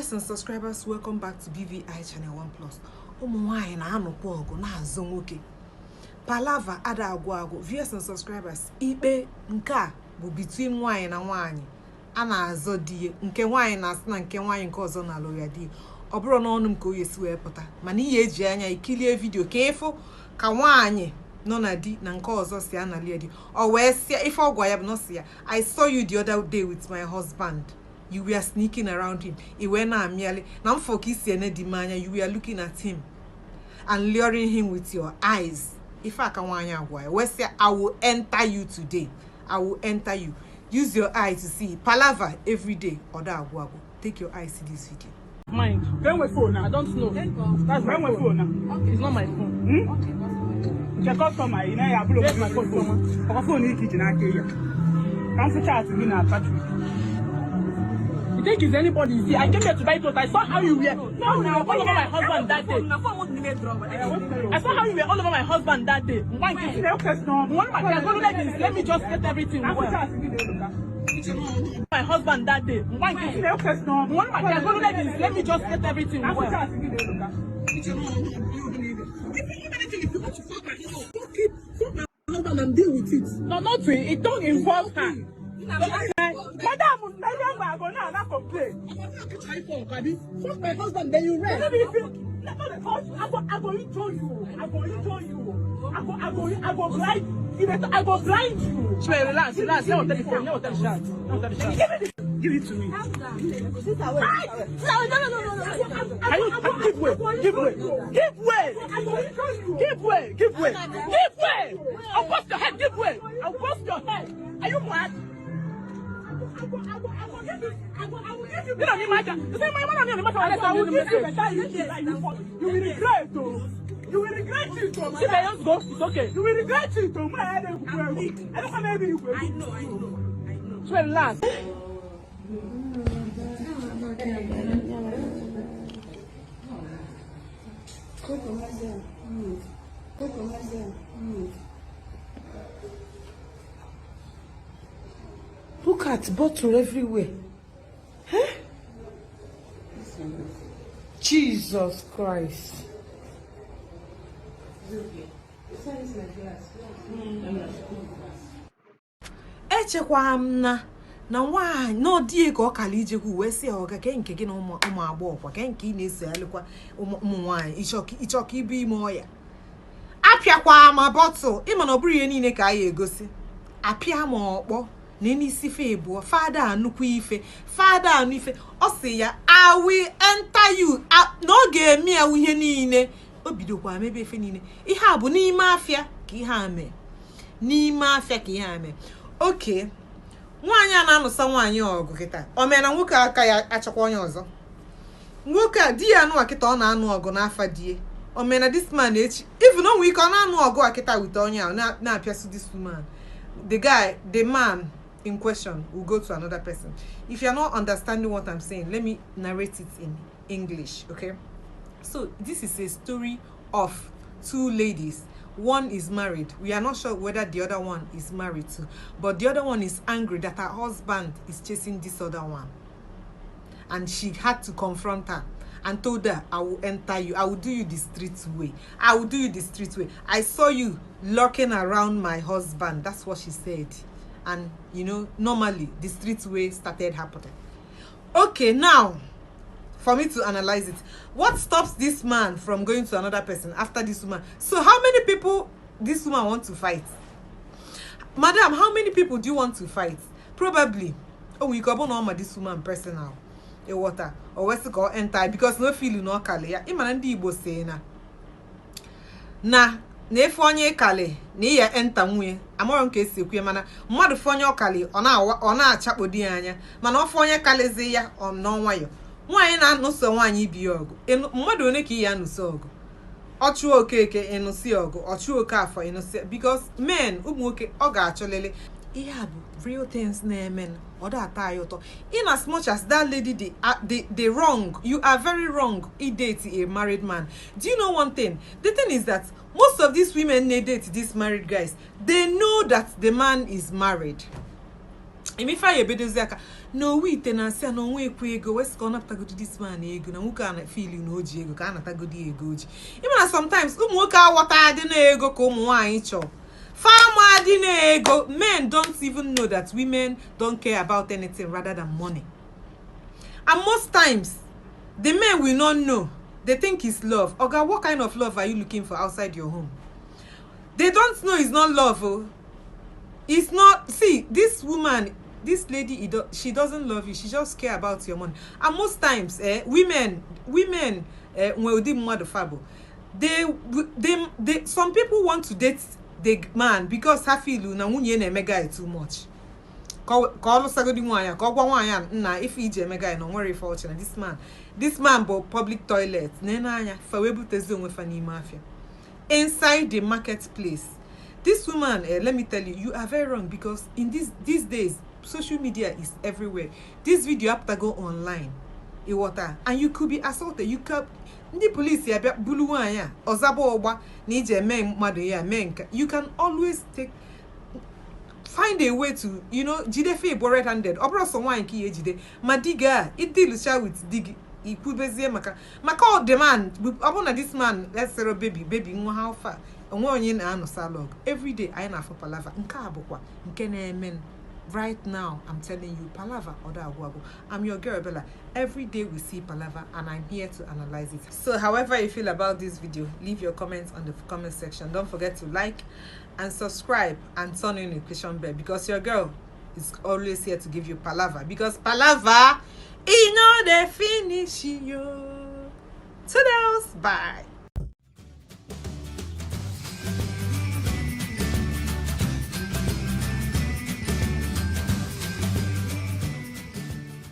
Viewers and subscribers, welcome back to BVI Channel 1 Plus. Ụmụ nwaanyị na-anụkwa ọgụ na-azọ nwoke. Palava ada agwụ agwụ. Viewers and subscribers, ikpe nke a bụ between nwaanyị na nwaanyị a na-azọ di ya. Nke nwaanyị na-asị na nke nwaanyị nke ọzọ na-alụ ya di. Ọ bụrụ n'ọnụ m ka o esi wee pụta, mana ihe eji anya ikilie video ka ịfụ ka nwaanyị nọ na di na nke ọzọ si anali ya di. Ọ wee sịa ife ọ gwa ya bụ na ọ sị ya, "I saw you the other day with my husband. You were sneaking around him. I wee na-amịalị na mfọ ka isi ene di m anya. You were looking at him and luring him with your eyes." Ife aka nwaanyị agwa ya wee sị, "I will enter you today. I will enter you. Use your eye to see." Palava every day, ọda agwụ agwụ. Take your eyes, see this video. Mind. Then we phone now. I don't know. That's my Then we phone. phone now. It's not my phone. Nke customer ị naghị abụrụ. Where's my phone, Chioma? Ọkwa phone ike iji n'aka ya. Ka m fụ chat gị na Patrick. You think it's anybody? See, I came here to buy clothes. I saw how you were. No, you were all over my husband that day. I saw how you were all over my husband that day. One Ị thing. na-ekwesị n'ọnụ. One my ladies, let me just get everything Ka m fụ well. chat gị na Ebuka. My husband that day. One Ị thing. na-ekwesị n'ọnụ. One my ladies, let me just get everything Ka m fụ well. chat gị na Ebuka. No, not to it. Don't involve her. Madam, na ihe m gwara gị na na complain. Fuck my husband, then you rest. No be if you no dey touch. I go injure you. I go injure you. I go blind. If I go blind you. Chioma, relax, relax. Let me tell the phone. Let me tell the chat. Let me tell the chat. Give it to me. Can you give way? Give way. Give way. Give way. Give way. Give way. I'll bust your head. Give way. I'll bust your head. Are you mad? You don't need my You say my man, you I will give you better injury like you for. You will regret oh. You will regret it oh. See, just go. It's okay. You will regret it oh. Mụ na ya na-egwukwu egwu. I don't come ebe igwu egwu. So relax. Look at bottle everywhere. Huh? Jesus Christ. Echekwa m na nwaanyị na ọ dị ka ọ kala ijekwu wee sị ya, "Ọga, ke nke gị na ụmụ agbọghọ kwa, ke nke ị na-esogharịkwa ụmụ nwaanyị, ịchọ ka ibu ime ọya?" Apịakwa ma bottle. Ịma na ọ bụrụ ihe niile ka anyị egosi. Apịa ma ọkpọ na n'isi fe ebụọ fada anụkwu ife, fada anụ ife. Ọ sị ya, "I will enter you." Na ọ ga-eme ya ihe niile. O bidokwa mebe efe niile. Ihe a bụ n'ime afịa ka ihe a mee, n'ime afịa ka ihe a mee. Oke nwaanyị a na-anụsa nwaanyị ọgụ kịta, o mee na nwoke aka ya achọkwa onye ọzọ. Nwoke a di ya anụ kịta, ọ na-anụ ọgụ n'afa die. O mee na this man echi, even o nwee ike ọ na-anụ ọgụ a kịta wite onye a na-apịasụ this woman, the guy, the man in question will go to another person. If you're not understanding what I'm saying, let me narrate it in English, okay? So this is a story of two ladies. One is married. We are not sure whether the other one is married too, but the other one is angry that her husband is chasing this other one, and she had to confront her and told her, "I will enter you. I will do you the street way. I will do you the street way. I saw you lurking around my husband." That's what she said. And normally the street way started happening. Okay, now for me to analyze it, what stops this man from going to another person after this woman? So how many people this woman want to fight? Madam, how many people do you want to fight? Probably, oh, we go on this woman personal. Ịghọta? O wee sị ka ọ enter because no feel na ọ kalị ya. Ịma na ndị Igbo si na na efe onye ịkalị na iya enter nwunye. Amarọ m ka esi ekwu ya, mana mmadụ fụ onye ọkalị, ọ na-achakpodi ya anya, mana ọ fụ onye kalịzi ya ọ n'ọnwayọ. Nwaanyị na-anụso nwaanyị ibi ya ọgụ, mmadụ one ka ị ya anụso ọgụ? Ọ chụọ Okeke, ịnụsị ọgụ. Ọ chụọ Okafọ, ịnụsị. Because men, ụmụ nwoke, ọ ga-achọlele. Ihe a bụ real things na-eme. Ọ da ata anyị ụtọ. In as much as that lady the wrong, you are very wrong I date a married man. Do you know one thing? The thing is that most of these women na date these married guys, they know that the man is married. Emefe ya ebedozi aka na owu ite na-asị ya na onwe ekwe ego, wee sị ka ọ napụtagodi this man ego, na nwoke a na feel na o ji ego, ka a natagodi ego o ji. Ịma na sometimes ụmụ nwoke aghọta adị na ego ka ụmụ nwaanyị chọọ fama adị na ego. Men don't even know that women don't care about anything rather than money, and most times the men will not know. They think it's love. Oga, what kind of love are you looking for outside your home? They don't know it's not love. Oh, it's not. See this woman, this lady, she doesn't love you. She just care about your money. And most times, women, nwe ụdị mmadụ fa bụ. They some people want to date the man because ha feel na nwunye na-eme guy too much, ka ọ lụsagodi nwaanyị a, ka ọ gwa nwaanyị a nna ife iji eme guy na o nwere ife ọchị na this man bụ public toilet na anya fa wee butezi onwe fa n'ime afịa, inside the marketplace. This woman, let me tell you, you are very wrong, because in these days social media is everywhere. This video apụtago online, ịghọta? And you could be assaulted. You could, ndị polisi abịa bulu nwaanyị a ọzaba ọgba na iji eme mmadụ ya mee nka. You can always take find a way to jide fe ịbụ red handed. Ọ bụrụ sọ nwaanyị ka ihe ejide ma di gị a ịdịlụcha with di gị, ikwubezie maka ọ the man. Ọ bụrụ na this man esero baby baby nwa, how far? Onwe onye na-anụsa log everyday anyị na-afụ palava. Nke a bụkwa nke na-eme right now. I'm telling you, palava ọda agwụ agwụ. I'm your girl Bella. Every day we see palava and I'm here to analyze it. So however you feel about this video, leave your comments on the comment section. Don't forget to like and subscribe and turn on notification bell, because your girl is always here to give you palava, because palava e no dey finish you. Toodles, bye.